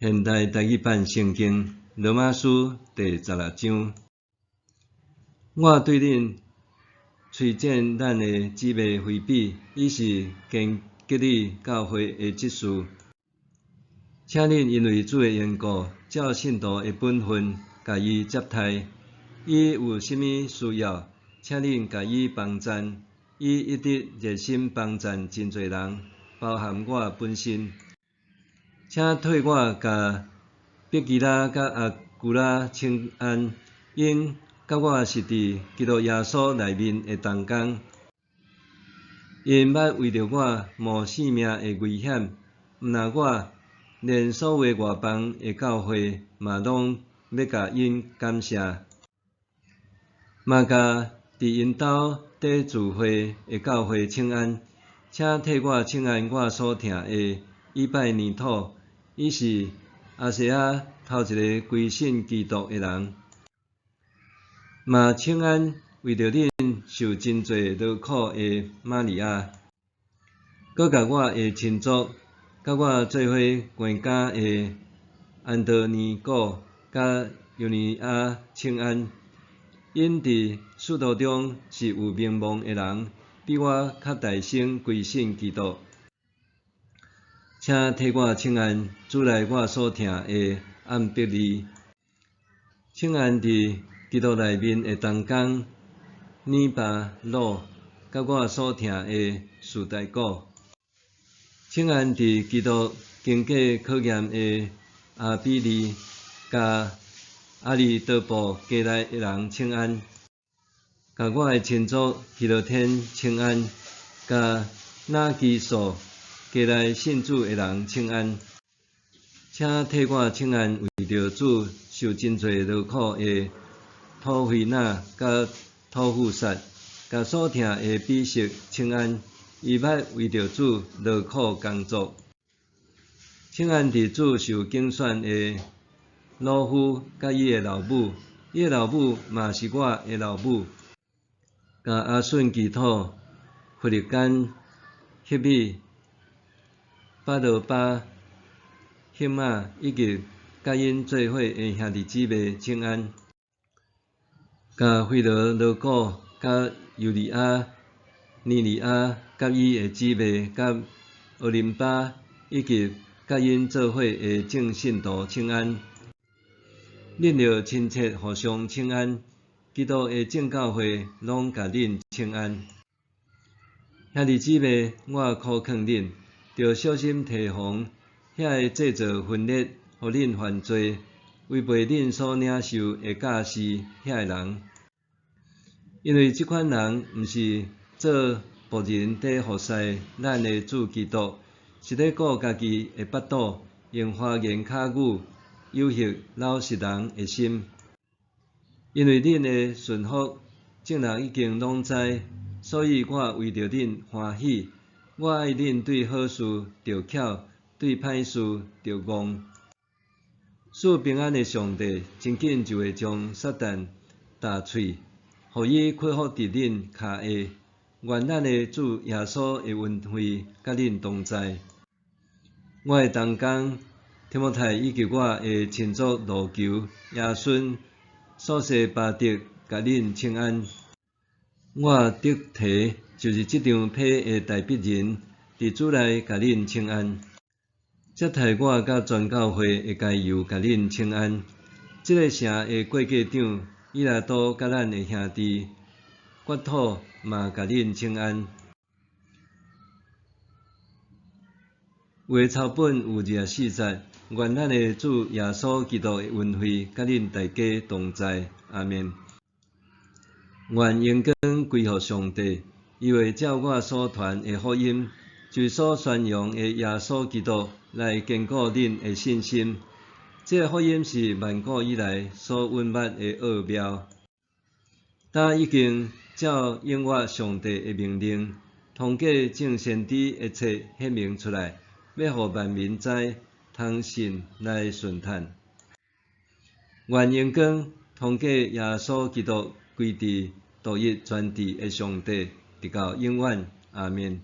現代台語版聖經羅馬書第十六章，我對恁推薦咱的姊妹腓比，伊是堅革哩教會的執事，請恁因為主的緣故，照信徒的本分，共伊接待。伊有啥物需要，請恁共伊幫贊。伊一直熱心幫贊真濟人，包含我本身。請替我共百基拉佮阿居拉請安，𪜶佮我是佇基督耶穌內面的同工。𪜶捌為著我冒性命的危險，毋但我，連所有外邦的教會嘛攏欲共𪜶感謝。嘛共佇𪜶兜佇聚會的教會請安，請替我請安我所疼的以拜尼土。伊是亞細亞頭一个歸信基督的人，嘛請安為著恁受真濟勞苦的瑪利亞，閣共我的親族，佮我做伙關監的安德尼古佮猶尼亞請安。𪜶佇使徒中是有名望的人，比我較大先歸信基督。請替我請安主內我所疼的暗彼利，請安佇基督內面的同工尼巴魯，佮我所疼的士大古，請安佇基督經過考驗的阿彼利，佮阿里多布家內的人請安，共我的親族希羅天請安，佮納基索家內信主的人請安，請替我請安為著主受真濟勞苦的土菲納佮土富薩，共所疼的比色請安，伊捌為著主勞苦工作。請安佇主受揀選的魯孚佮伊的老母，伊的老母嘛是我的老母。共阿順基土、弗利干、希米、巴羅巴、希瑪以及佮𪜶做伙的兄弟姊妹請安，共腓羅羅古、佮猶利亞、尼利亞佮伊的姊妹佮奧林巴以及佮𪜶做伙的眾信徒請安。恁著親切互相請安，基督的眾教會攏共恁請安。兄弟姊妹，我苦勸恁，著小心提防遐个製造分裂、予恁犯罪、違背恁所領受的教示遐个人。因為這款人毋是做僕人佇服侍咱的主基督，是咧顧家己的腹肚，用花言巧語誘惑老實人的心。因為恁的順服，眾人已經攏知，所以我為著恁歡喜。我愛恁對好事著巧，對歹事著戇。賜平安的上帝，真緊就會將撒旦踏碎，予伊屈服佇恁跤下。願咱的主耶穌的恩惠佮恁同在。我的同工提摩太以及我的親族盧求、亞孫、索西巴德，共恁請安。我得提就是這張批的代筆人，佇主內共恁請安。接待我佮全教會的該猶共恁請安。這个城的會計長以拉都佮咱的兄弟割土嘛共恁請安。有的抄本有24節，願咱的主耶穌基督的恩惠佮恁大家同在，阿們。願榮光歸予上帝，伊會照我所傳的福音，就是所宣揚的耶穌基督，來堅固恁的信心。這个福音是萬古以來所隱密的奧妙，早已經照永活上帝的命令，通過眾先知的冊顯明出來，欲予萬民知，通信來順嘆。願榮光通過耶穌基督歸佇獨一全智的上帝，直到永遠。阿們。